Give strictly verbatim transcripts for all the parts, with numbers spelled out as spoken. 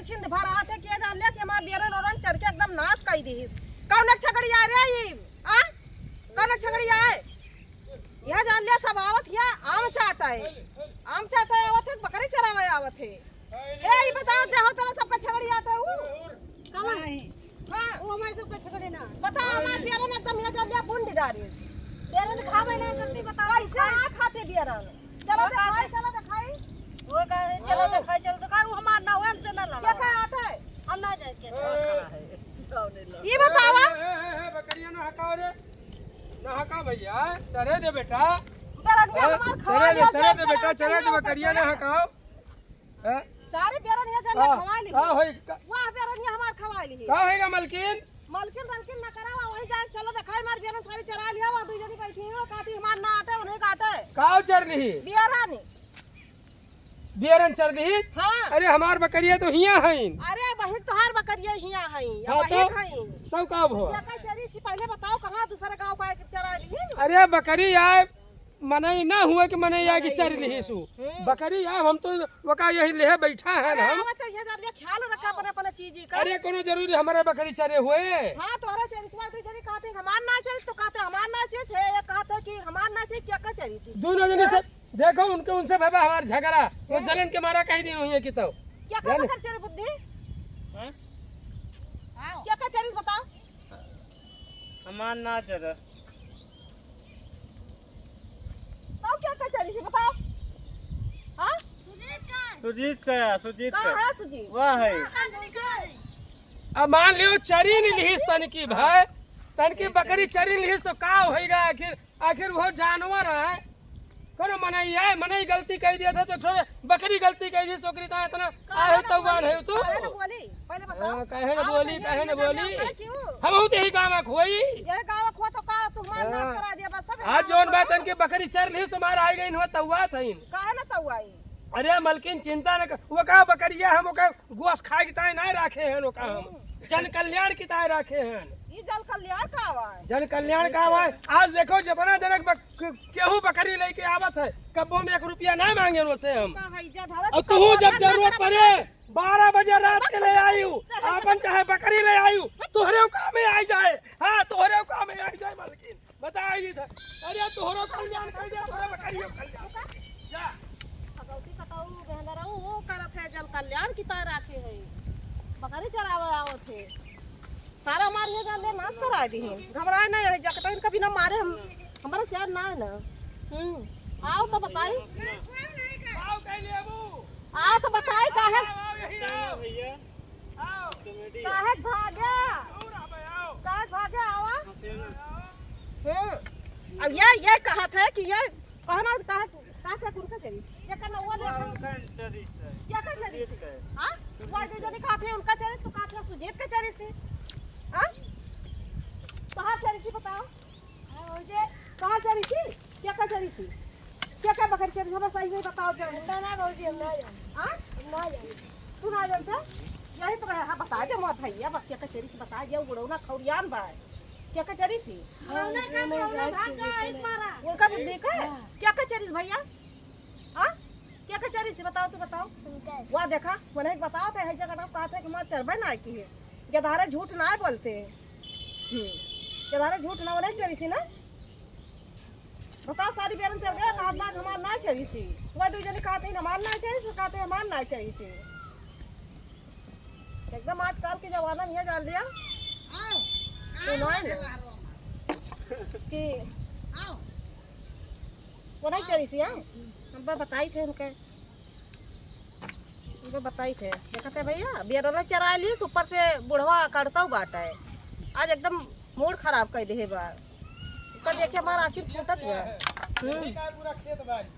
छिंद भर हाथे के जान लिया कि हमार बेरन ओरन चर के एकदम नाश कई दी। कौन एक छगड़ी आए रे ई? आ? कौन एक छगड़ी आए? यह जान लिया सब आवत हिया आम चाट आए। आम चाट आए आवत है, बकरी चरावे आवत है। ए, ई बताओ, जे हो तोरा सबका छगड़ी आटे उ? कौन? हाँ। वो हमारे सबका छगड़ी ना। बताओ, हमार बेरन एकदम हिया जान लिया बुंड डारी। बेरन खावे ना, जल्दी बताओ। कैसे ना खाते बेरन? चलो वो देखाई, कहा चलो देखाई। वो कहा, "चलो हाँ। देखाई, चलो देखाई," वो हमार ना, वो हमसे ना लड़ा। क्या कहा आटे? हम ना जाए के। हाँ। ये बतावा। ए, ए, ए, बकरिया ना हकाओ रे। ना हका भैया, चरे दे बेटा। बेरनिया हाँ, हमार खवा चरे दे, लिया, चरे दे चरे बेटा, दे, चरे दे, चरे बकरिया ना दे। हकाओ। हैं? सारे बेरनिया जन हाँ, खवा ली। का होई? का वाह, बेरनिया हमार खवा ली। का होई गा मलकिन? मलकिन, मलकिन न करावा, वही जाए, चलो देखाई, हमार बेरन सारी चरा लिया, वहाँ दुई जनी बैठी हो, काटी हमार ना आटे, उन्हें काटे। का चर लिही? बेरन। बेरन चर लिही? हाँ। अरे, हमार बकरिया तो हियाँ हईन। अरे, वही तोहार बकरिया हियाँ हईन, हाँ, वही तो? हईन। तब का भवा? क्या का चरी सी, पहले बताओ, कहाँ दूसरे गाँव का एक चरा लिही? अरे, बकरी आए, मनई ना हुए कि मनई आए कि मनई चर हुए। लिही सु। हम्म। बकरी आए, हम तो वका यही लेहे बैठा है अरे, ना हम। आवत तो ये जरा ख्याल रखा अपने, अपने चीज का। अरे, कोनो जरूरी हमारे बकरी चरे हुए? हाँ, तोहरे चरी, तुम्हारे दुई जनी कहते हैं, "हमार ना चरी," तो कहते, "हमार ना चरी," थे, ये कहते कि, "हमार ना चरी," क्या का चरी थी? दोनों जने से, देखो, उनके, उनसे भवा हमार झगड़ा, वो हैं? जलन के मारा कहीं दिन हुई है कि तो। क्या का जाने? बकर चरी बुद्धि? हाँ? क्या का चरी बताओ? हमार ना चरा। तब क्या का चरी थी बताओ? हाँ? सुजीत का है, सुजीत का का। है सुजीत? वाह है। अब मान लियो चरी नहीं लिहिस तनकी भाई, तनकी बकरी चरी नहीं लिहिस तो का होइगा आखिर? आखिर वो जानवर है। कोनो मनई आए, मनई गलती कई दिया था तो थोड़े बकरी गलती कई दी, ओकरी ता इतना काहे आहे न तौवान बोली? है तू? काहे न बोली? पहले बताओ। हाँ, काहे न आप बोली, तो काहे न ये बोली? गाँव का क्यों? हम होते ही गाँव में खोई। यही गाँव में खो तो का तू हमार नाश हाँ। करा दिया बस सब आज गाँव जौन में बात खो। इनके बकरी चर ली, तुम्हार आई गई हुआ तौवा था इन। काहे न तौवाई? अरे मलकिन चिंता न कर, वो का बकरिया हम ओका गोस खाए की ताई ना राखे हैं, ओका हम हम्म। जन कल्याण की ताई राखे हैं। ई जन कल्याण का आवा है? जन कल्याण का आवा है? आज देखो जितना जनक बक-, के-, केहू बकरी लेके आवत है, कब्बो में एक रुपया ना मांगे ओसे हम। का है, जा धरत और का तू जब बकरी जरूरत ना पड़े, बारह बजे रात के ले आयु, आपन चाहे बकरी ले आयु, तोहरे काम में आई जाए। हाँ, तोहरे काम में आई जाए मालकिन। बताई दी था। अरे तोहरो कल्याण कर दे, तोहरे बकरियो कल्याण। जा। सतौती सतौ बेहंदरा वो करत है, जन कल्याण की तार राखे है। बकरी चरावे आवत है। सारा हमार ये जान ले नाश करा दी है। घबराए नहीं है, जकटन कभी ना मारे हम, हमारा चैन ना है ना। हम्म, आओ तो बताई। आओ कह ले अबू। आओ तो बताई काहे? आओ, आओ, यही आओ। भैया। आओ। काहे भागे? आओ, आओ, आओ। काहे भागे आवा? हम्म, अब ये, ये कहत है कि ये कहना काहे, काहे कुन का चरी? ये कहना वो देखो। उनका चरी से। क्या का चरी से? हाँ? वो जो जने कहते हैं उनका चरी, तो कहते हैं सुजीत का चरी से। हाँ? कहाँ चरी थी बताओ? हाँ, भौजी। कहाँ चरी थी? क्या का चरी थी? क्या का बकरी चरी? हमें सही से बताओ जरा। पता ना भौजी, हम ना जाने। हाँ? हम ना जाने। तू ना जानते? यही तो रहा, हाँ, बता दे मोर भैया, बस क्या का चरी से बता दे, वो बुढ़ऊ ना खौरियान बा। क्या का चरी से? हाँ, उन्हें उनका का नहीं बोलना जाए भाग कि गया, देखो एक ना। मारा। उनका बुद्धि का? हाँ। क्या का चरी से भैया? हाँ? क्या का चरी से बताओ, तू बताओ। उनका। वाह, देखा, मने एक बताओ तो है जगह कहा था कि माँ चरबे ना की है। गधारे झूठ ना बोलते। हम्म। गधारे झूठ ना बोले चरी से ना। बताओ, सारी बेरन चर गया, कहा ना हमार ना चरी से। वह दू जने कहते हैं हमार ना चरी से, कहते हैं हमार ना चरी से। एकदम आजकल के जमाना में ये जान लिया। आओ, तो आओ, नहीं ना। आओ, आओ। कि आओ। वो नहीं चली सी, हाँ? हम बस बताई थे उनके। उनके बताई थे। देखते भैया, बेरना चरा ली, ऊपर से बुढ़वा करता बाटा है। आज एकदम मूड खराब कर दे बा। तो देखे हमारा आँखी फूटत बा। हम्म। यही का पूरा खेत बाड़ी।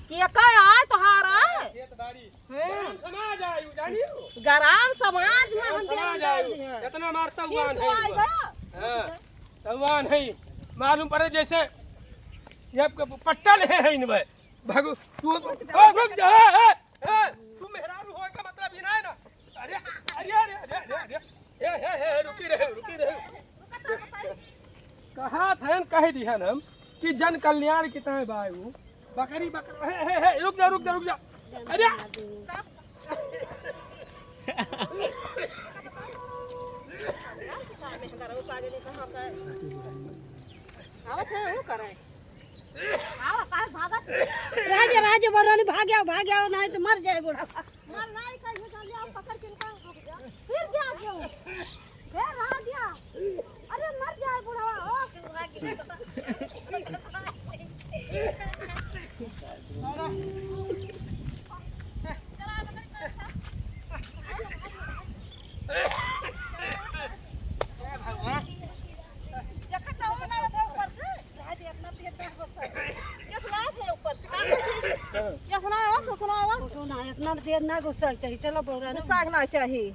कि एका आए तोहार आए? खेत बाड़ी। हम्म। गरम समाज आयु, जानियो? गरम समाज में हम गरम समाज डाल आयु। दिए हैं। इतना मारता फिर हुआ तू नहीं आई हुआ। गया? हाँ, तो हुआ नहीं। मालूम पड़े जैसे ये प-, पट्टा ले है इनमें। भागो, तू, ओ, रुक जा, ए, ए, ए, तू मेहरारू होए का मतलब ही ना है ना। अरे, अरे, अरे, ए, ए, ए, रुकी रहे, रुकी रहे। कहा था, कह दिया ना हम कि जन कल्याण की तय बायू। बकरी, बकरी, हे, हे, हे, रुक जा, रुक जा, रुक जा। अरे! जबरदस्ती भाग जाओ, भाग जाओ, नहीं तो मर जाए बुढ़वा। मर नहीं कहीं, चल जाओ, पकड़ के निकाल, रुक जा। फिर क्या क्यों? फिर रहा दिया। अरे मर जाए बुढ़वा, ओ। देखत ना हो, ना बताओ ऊपर से। राज इतना तेज ना हो सकता। ये सुनाओ अपने ऊपर से, का कही? ये सुनाओ, सो सुनाओ। सुना, इतना देर ना गुस्सा चाहिए। चलो बौरा ना। गुस्सा ना चाहिए।